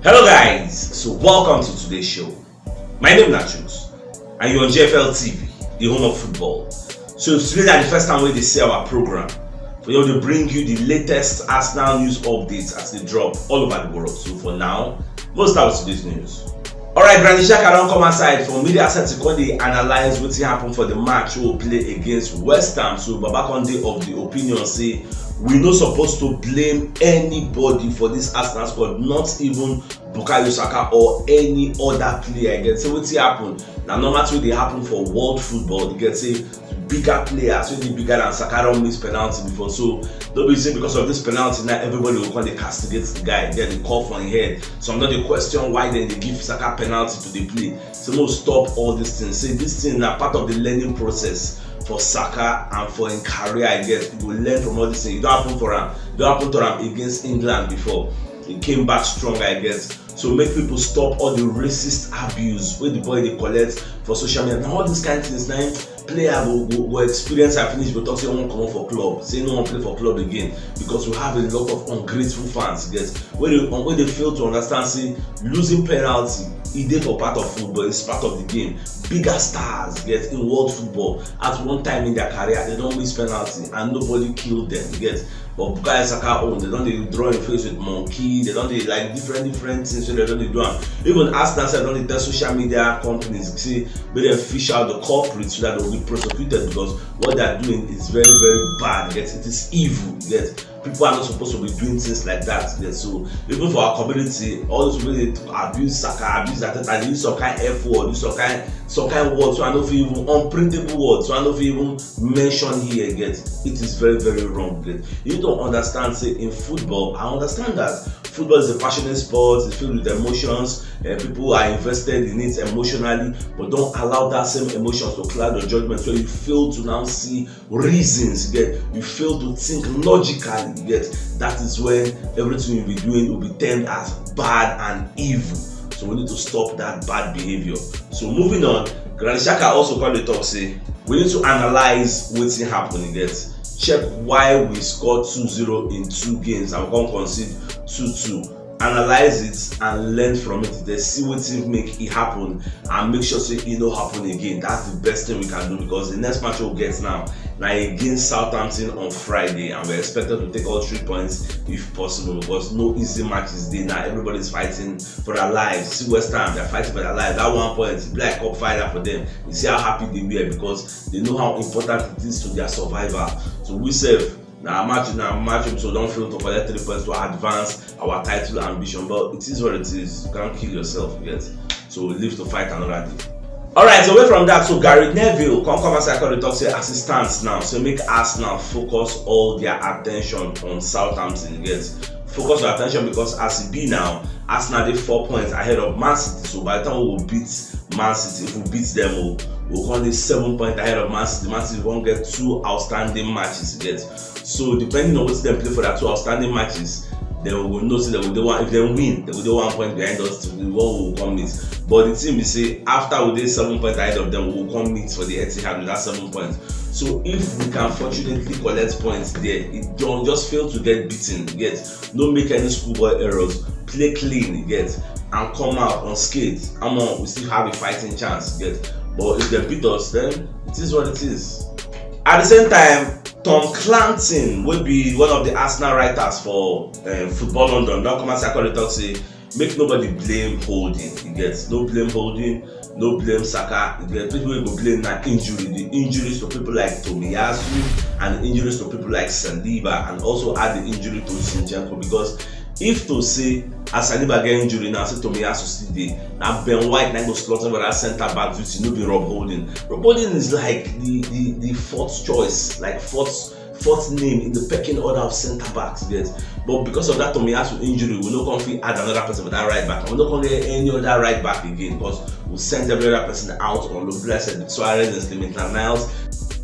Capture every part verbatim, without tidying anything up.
Hello guys, so welcome to today's show. My name na Chuks and you're on G F L T V, the home of football. So if today na the first time wey you dey see our program, we don dey bring you the latest Arsenal news updates as they drop all over the world. So for now, we'll start with today's news. Alright, Granit Xhaka don come outside for media set to come dey analyse wetin happen for the match wey we play against West Ham. So Baba come dey of the opinion say we no suppose to blame anybody for this Arsenal squad, not even Bukayo Saka or any other player. You get say wetin happen na normal thing wey dey happen for world football. You get say bigger players wey dey bigger than Saka don miss penalty before. So no be say because of this penalty now everybody go come dey castigate the guy, get the call for him head. Some don dey question why dem dey give Saka penalty to dey play. Say no, stop all this thing. Say this thing na part of the learning process for Saka and for him career. I guess you go learn from all this thing. E don happen for am. E don happen to am against England before. He came back strong, I guess. So make people stop all the racist abuse wey the boy dey collect for social media. Na all these kind things na im player go go go experience and finish go talk say he wan comot for club, say he no wan play for club again, because we have a lot of ungrateful fans, get, wey dey wey dey fail to understand say losing penalty e dey for part of football, it's part of the game. Bigger stars, get, in world football at one time in their career they don miss penalty and nobody kill them, get. But Bukayo Saka own, they don dey draw him face with monkey, they don dey like different different things wey they don dey do am. Even Arsenal sef don dey tell social media companies say make dem fish out the culprits so that they will be prosecuted, because what they are doing is very very bad, get, it is evil, get. People are not supposed to be doing things like that, get. So even for our community, all those people dey abuse Saka, abuse Arteta, dey use some kind F word, use some kind some kind words wey I no fit even, unprintable words wey I no fit even mention here, get. It is very very wrong, get. You need to understand say in football, I understand that football is a passionate sport, it's filled with emotions, and people are invested in it emotionally, but don't allow that same emotions to cloud your judgment, so you fail to now see reasons, get. You fail to think logically, get. That is when everything you be doing will be termed as bad and evil. So we need to stop that bad behavior. So moving on, Granit Xhaka also come dey talk say we need to analyse wetin happen, get. Check why we score two zero in two games and we come concede two two. Analyse it and learn from it. Then see wetin make e happen and make sure say e no happen again. That's the best thing we can do, because the next match we'll get now na against Southampton on Friday, and we're expected to take all three points if possible, because no easy matches dey now. Everybody's fighting for their lives. See West Ham, they're fighting for their lives. That one point, e be like cup final for them. You see how happy they were, because they know how important it is to their survival. So we sef, na match na match, so don fail to collect three points to advance our title ambition, but it is what it is. You can't kill yourself, you get. So live to fight another day. Alright, so away from that, so Gary Neville come come outside come dey talk say as it stands now, so make Arsenal focus all their attention on Southampton, you get. Focus your attention, because as e be now, Arsenal dey four points ahead of Man City. So by the time we go beat Man City, if we beat them, we we go come dey seven points ahead of Man City. Man City wan get two outstanding matches, you get. So depending on wetin dem play for their two outstanding matches, then we go know say dem go dey one. If dem win, dem go dey one point behind us, the one we go come meet. But the thing be say after we dey seven points ahead of them, we go come meet for the Etihad with that seven points. So if we can fortunately collect points there, it don just fail to get beaten, you get. No make any schoolboy errors, play clean, you get, and come out unscathed. Omo, we still have a fighting chance, you get. But if dem beat us, then it is what it is. At the same time, Tom Clanton, wey be one of the Arsenal writers for um, Football London, don come outside come dey talk say make nobody blame Holding, you get. No blame Holding, no blame Saka, you get. People wey go blame na injury, the injuries to people like Tomiyasu and injuries to people like Saliba, and also add the injury to Zinchenko, because if to say as Saliba get injury now, say Tomiyasu still dey, na Ben White na go slot for that centre back duty, no be Rob Holding. Rob Holding is like the the the fourth choice, like fourth fourth name in the pecking order of centre backs, you get. But because of that Tomiyasu injury, we no come fit add another person for that right back, and we no come get any other right back again, because we send every other person out on loan. Be like say Suarez and Maitland Niles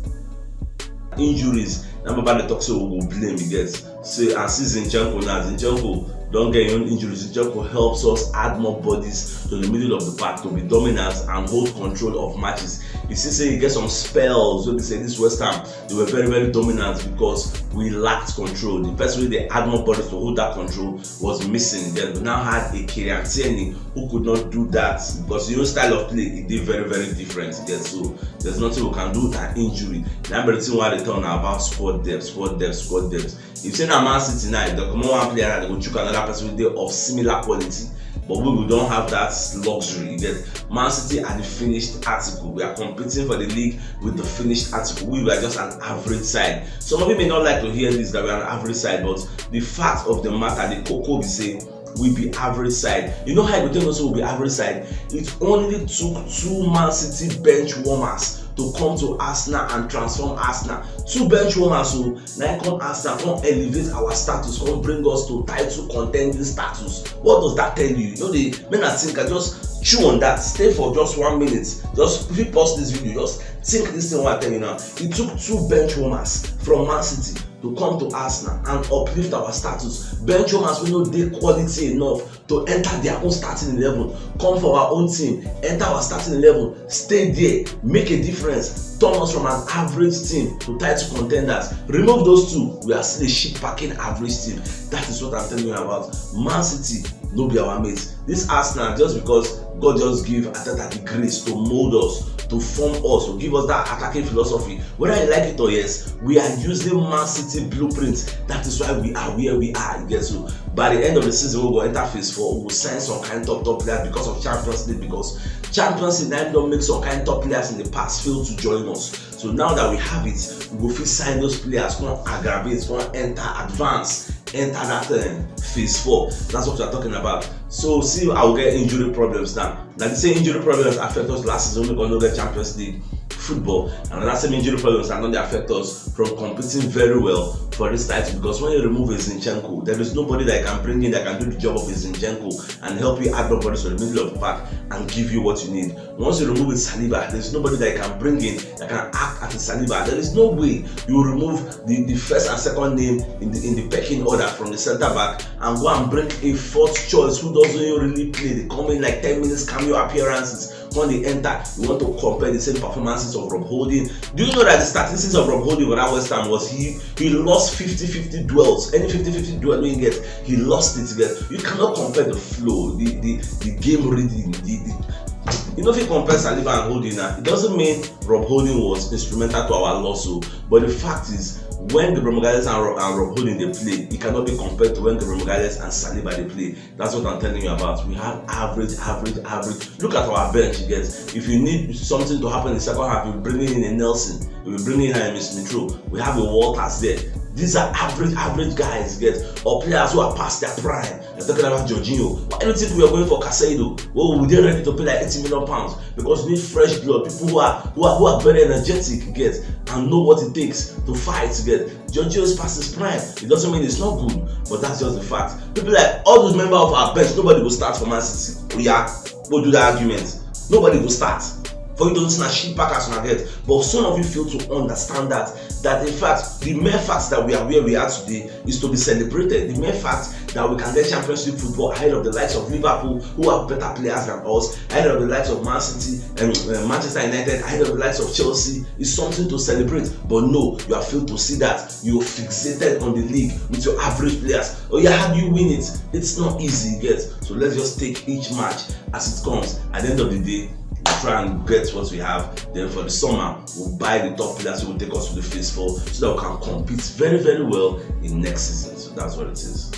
injuries, na Baba dey talk say we go blame, you get. Say and see Zinchenko now, Zinchenko don get im own injuries. Zinchenko helps us add more bodies to the middle of the park to be dominant and hold control of matches. You see say e get some spells wey be say this West Ham, they were very, very dominant because we lacked control. The person wey dey add more bodies to hold that control was missing. Then we now had a Kieran Tierney who could not do that because your style of play, e dey very, very different. Yes, so there's nothing we can do with an injury. That very thing why they talk now about squad depth, squad depth, squad depth. If say na Man City now, if they comot one player now, they go chook another person wey dey of similar quality. But we, we don't have that luxury. That Man City are the finished article. We are competing for the league with the finished article. We were just an average side. Some of you may not like to hear this, that we are an average side, but the fact of the matter, the cocoa be say we be average side. You know how you go take know say we be average side? It only took two Man City bench warmers to come to Arsenal and transform Arsenal. Two bench warmers o, na im come Arsenal, come elevate our status, come bring us to title contending status. What does that tell you? You know, the men are thinker, just chew on that. Stay for just one minute. Just, if you pause this video, just think this thing wey I tell you now. It took two bench warmers from Man City to come to Arsenal and uplift our status. Bench warmers wey no dey quality enough to enter their own starting eleven, come for our own team, enter our starting eleven, stay there, make a difference, turn us from an average team to title contenders. Remove those two, we are still a shit packing average team. That is what I'm telling you about. Man City no be our mate. This Arsenal, just because God just give Arteta the grace to mold us, to form us, to give us that attacking philosophy, whether you like it or yes, we are using Man City blueprint. That is why we are where we are. You get? So by the end of the season, we go enter phase four. We will sign some kind top top players because of Champions League. Because Champions League now don make some kind top players in the past fail to join us. So now that we have it, we go fit sign those players, come aggravate, come enter advance, enter that um, phase four. That's what we are talking about. So see, I will get injury problems now. Now the same injury problems affect us last season. We no get Champions League football, and that same injury problems are going to affect us from competing very well for this title. Because when you remove a Zinchenko, there is nobody that can bring in that can do the job of a Zinchenko and help you add more bodies to the middle of the park and give you what you need. Once you remove a Saliba, there's nobody that you can bring in that can act as a Saliba. There is no way you remove the, the first and second name in the in the pecking order from the centre back and go and bring a fourth choice who doesn't really play. They come in like ten minutes cameo appearances. When they enter, you want to compare the same performances of Rob Holding. Do you know that the statistics of Rob Holding with that West Ham was he he lost fifty fifty duels. Any fifty fifty duel wey he get, he lost it. Get? You cannot compare the flow, the the, the game reading, the, the you know if you compare Saliba and Holding now, it doesn't mean Rob Holding was instrumental to our loss. So, but the fact is, when Gabriel Magalhaes and Rob, and Rob Holding they play, it cannot be compared to when Gabriel Magalhaes and Saliba they play. That's what I'm telling you about. We have average, average, average. Look at our bench, you get. If you need something to happen in the second half, you bring in a Nelson, you bring in a Miss Mitro. We have a Walters there. These are average, average guys, you get, or players who are past their prime. I'm talking about Jorginho. Why do you think we are going for Caicedo? Well, we didn't ready to pay like eighty million pounds because we need fresh blood, people who are who are who are very energetic, you get, and know what it takes to fight, you get. Jorginho is past his prime. It doesn't mean it's not good, but that's just the fact. People like all those members of our bench, nobody will start for Man City. Oh yeah, go do that argument. Nobody will start. For you don't see na shit packers una get, but some of you fail to understand that that in fact the mere fact that we are where we are today is to be celebrated. The mere fact that we can get Champions League football ahead of the likes of Liverpool, who have better players than us, ahead of the likes of Man City and uh, Manchester United, ahead of the likes of Chelsea, is something to celebrate. But no, you have failed to see that. You're fixated on the league with your average players. Oh yeah, how do you win it? It's not easy, you get. So let's just take each match as it comes. At the end of the day, we try and get what we have. Then for the summer, we'll buy the top players who will take us to the phase four so that we can compete very, very well in next season. So that's what it is.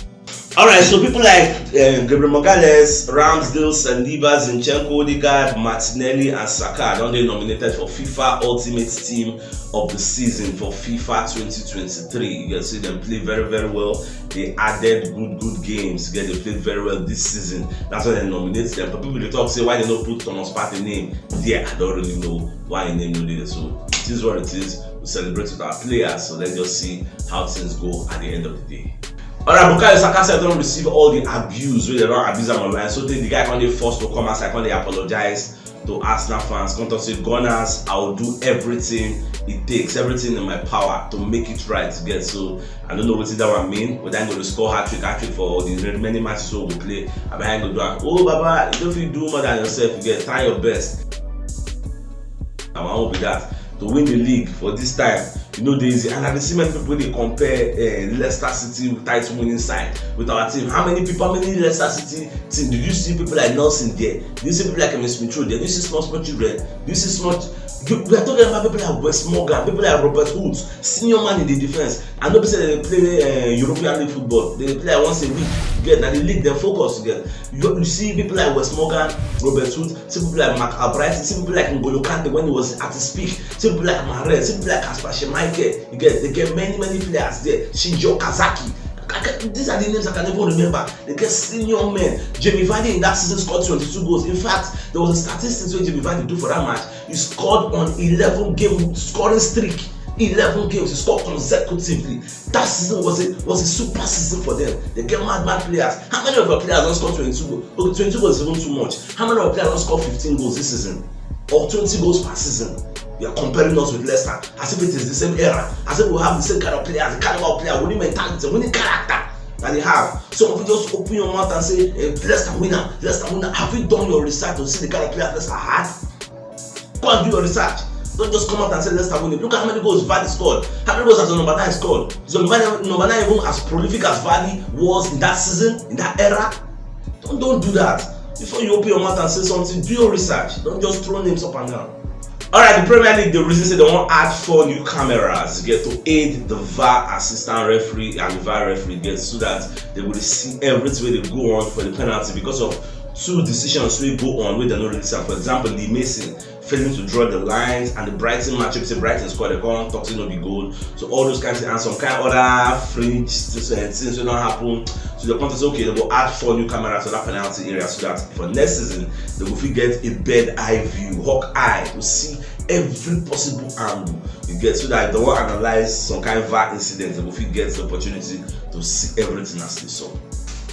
All right, so people like uh, Gabriel Magalhaes, Ramsdale, Saliba, Zinchenko, Odegaard, Martinelli, and Saka don dey nominated for FIFA Ultimate Team of the Season for FIFA twenty twenty-three. You can see them play very, very well. They added good, good games. Yeah, they played very well this season. That's why they nominate them. But people they talk say why they don't put Thomas Partey name there. I don't really know why his name no dey there. So it is what it is. We celebrate with our players. So let's just see how things go at the end of the day. All right, Bukayo Saka sef don receive all the abuse wey dem don abuse am online. So the guy come dey forced to come outside, come dey apologize to Arsenal fans, come talk say, "Gunners, I will do everything it takes, everything in my power to make it right." You get? So I don't know what that one mean. Whether I'm going to score hat trick, hat trick for the remaining matches we will play. I mean, I go do am. Oh, Baba, you don't feel do more than yourself. You get? Try your best. I want be that to win the league for this time. You know, dey easy. And I dey see many people dey compare uh, Leicester City title winning side with our team. How many people, how many Leicester City team? Did you see people like Nelson there? Did you see people like Emile Smith Rowe there? Did you see small, small children? Did you see small? You, we are talking about people like Wes Morgan, people like Robert Huth, senior man in the defense. I know people say they play uh, European League football. They play like once a week. You get? Now the league, they focus. You get? You, you see people like Wes Morgan, Robert Huth, see people like Marc Albright, see people like N'Golo Kante when he was at his peak, see people like Mahrez, see people like Kasper Schmeichel. You get? They get many, many players there. Shinji Okazaki. I can, these are the names I can even remember. They get senior men. Jamie Vardy in that season scored twenty-two goals. In fact, there was a statistics where Jamie Vardy do for that match. He scored on eleven game scoring streak. Eleven games he scored consecutively. That season was a was a super season for them. They get mad mad players. How many of your players don't score twenty-two goals? Okay, twenty-two goals is even too much. How many of your players don't score fifteen goals this season? Or twenty goals per season? You are comparing us with Leicester as if it is the same era, as if we have the same kind of players, the caliber of player, winning mentality, winning character that they have. So if you just open your mouth and say, eh, "Leicester winner, Leicester winner," have you done your research to see the kind of players Leicester had? Go and do your research. Don't just come out and say, "Leicester winning." Look at how many goals Vardy scored. How many goals has number nine scored? Is number nine, number nine even as prolific as Vardy was in that season, in that era? Don't, don't do that. Before you open your mouth and say something, do your research. Don't just throw names up and down. All right, the Premier League, the reason say they want add four new cameras get to aid the VAR assistant referee and the VAR referee get so that they will see everything wey dey go on for the penalty because of two decisions wey go on wey dem no release am. For example, Lee Mason failing to draw the lines, and the Brighton match, if say Brighton score, they come talk say no be goal. So all those kinds of, and some kind of other fringe things wey don happen. So they come to say, okay, they go add four new cameras to that penalty area so that for next season they go fit get a bird eye view, hawk eye, to see every possible angle you get, so that if they wan analyze some kind of VAR incident, they go fit get the opportunity to see everything as they saw.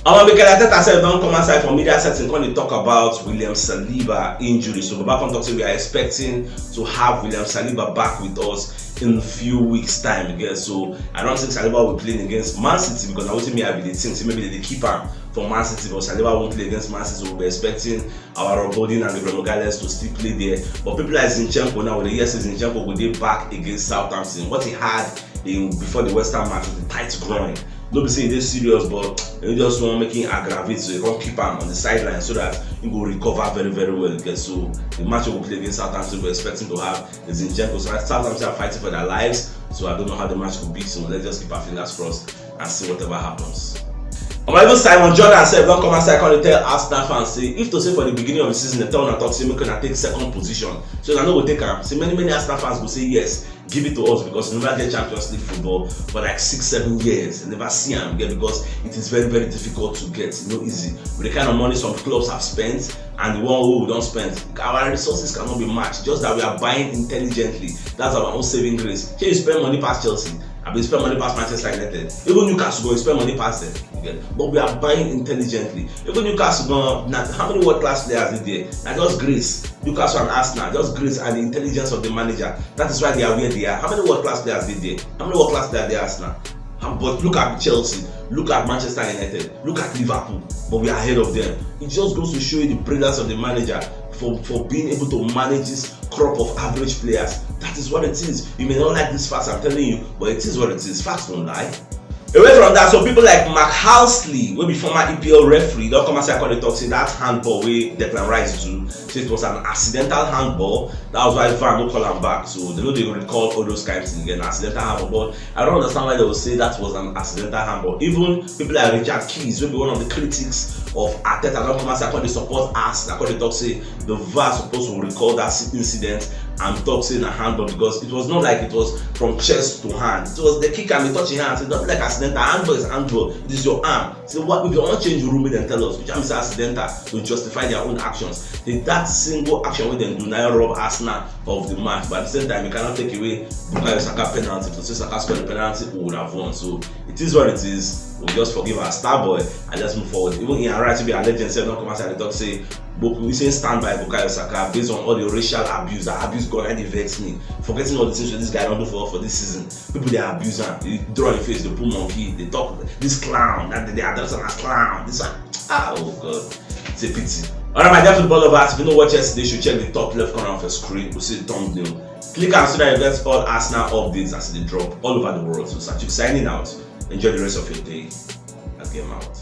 Our Mikel Arteta sef don come outside for media setting come dey talk about William Saliba injury. So Baba come talk say we are expecting to have William Saliba back with us in few weeks time again. So I don't think Saliba will be playing against Man City because na wetin me I be dey think say maybe they dey keep am for Man City, but Saliba won't play against Man City. So we'll be expecting our Robodin and Gabriel Magalhaes to still play there. But people like Zinchenko now, with the years Zinchenko go dey back against Southampton. What he had in before the West Ham match was a tight groin. No be say e dey serious, but they just want make him aggravate, so they come keep am on the sideline so that he go recover very very well. Okay, so the match we go play against Southampton, we're expecting to have Zinchenko. So Southampton are fighting for their lives, so I don't know how the match will be. So let's just keep our fingers crossed and see whatever happens. Omo, even Simon Jordan sef don come outside come dey tell Arsenal fans say if to say for the beginning of the season they tell una talk say make una take second position, so una no go take am. Say many many Arsenal fans go say yes, give it to us because we never get Champions League football for like six seven years. We never see am get because it is very very difficult to get. No easy with the kind of money some clubs have spent and the one wey we don spend. Our resources cannot be matched. Just that we are buying intelligently. That's our own saving grace. Shey you spend money pass Chelsea? I bin spend money pass Manchester United. Even Newcastle go spend money pass them. You get? But we are buying intelligently. Even Newcastle go na how many world class players dey there? Na just grace. Newcastle and Arsenal, just grace and the intelligence of the manager. That is why they are where they are. How many world class players dey there? How many world class players dey Arsenal? How, but look at Chelsea, look at Manchester United, look at Liverpool. But we are ahead of them. It just goes to show you the brilliance of the manager for, for being able to manage this crop of average players. That is what it is. You may not like this facts I'm telling you, but it is what it is. Facts don't lie. Away from that, so people like Mark Housley, wey be former E P L referee, don come outside come dey talk say that handball wey Declan Rice do, say it was an accidental handball. That was why VAR no call am back. So they no dey recall all those kind things again. Accidental handball, but I don't understand why they will say that was an accidental handball. Even people like Richard Keys, wey be one of the critics of Arteta, don come outside come dey support Arsenal, come dey talk say the VAR supposed to recall that si- incident and talk say na handball because it was not like it was from chest to hand. It was the kick and the touch in hand. It's not like accidental. Handball is handball. It is your arm. So what if you wan change rule make dem tell us? Which am is accidental to justify their own actions. The, that single action wey dem do na rob Arsenal of the match. But at the same time, you cannot take away Bukayo Saka penalty. To say Saka scored the penalty, we would have won. So It is what it is. We just forgive our star boy and just move forward. Even Ian Wright, wey be our legend, sef don come outside dey talk say, but we say stand by Bukayo Saka based on all the racial abuse that abuse God, and dey vex me. Forgetting all the things wey this guy don do for for this season. People dey abuse am. Dey draw him face, dey pull monkey, dey talk this clown, that dey address am as clown. This one, ah, oh God, it's a pity. Alright, my dear football lovers, if you no watch yesterday, you should check the top left corner of your screen. You see the thumbnail. Click am so that you get all Arsenal updates as they drop all over the world. So Sachuk signing out. Enjoy the rest of your day. I game out.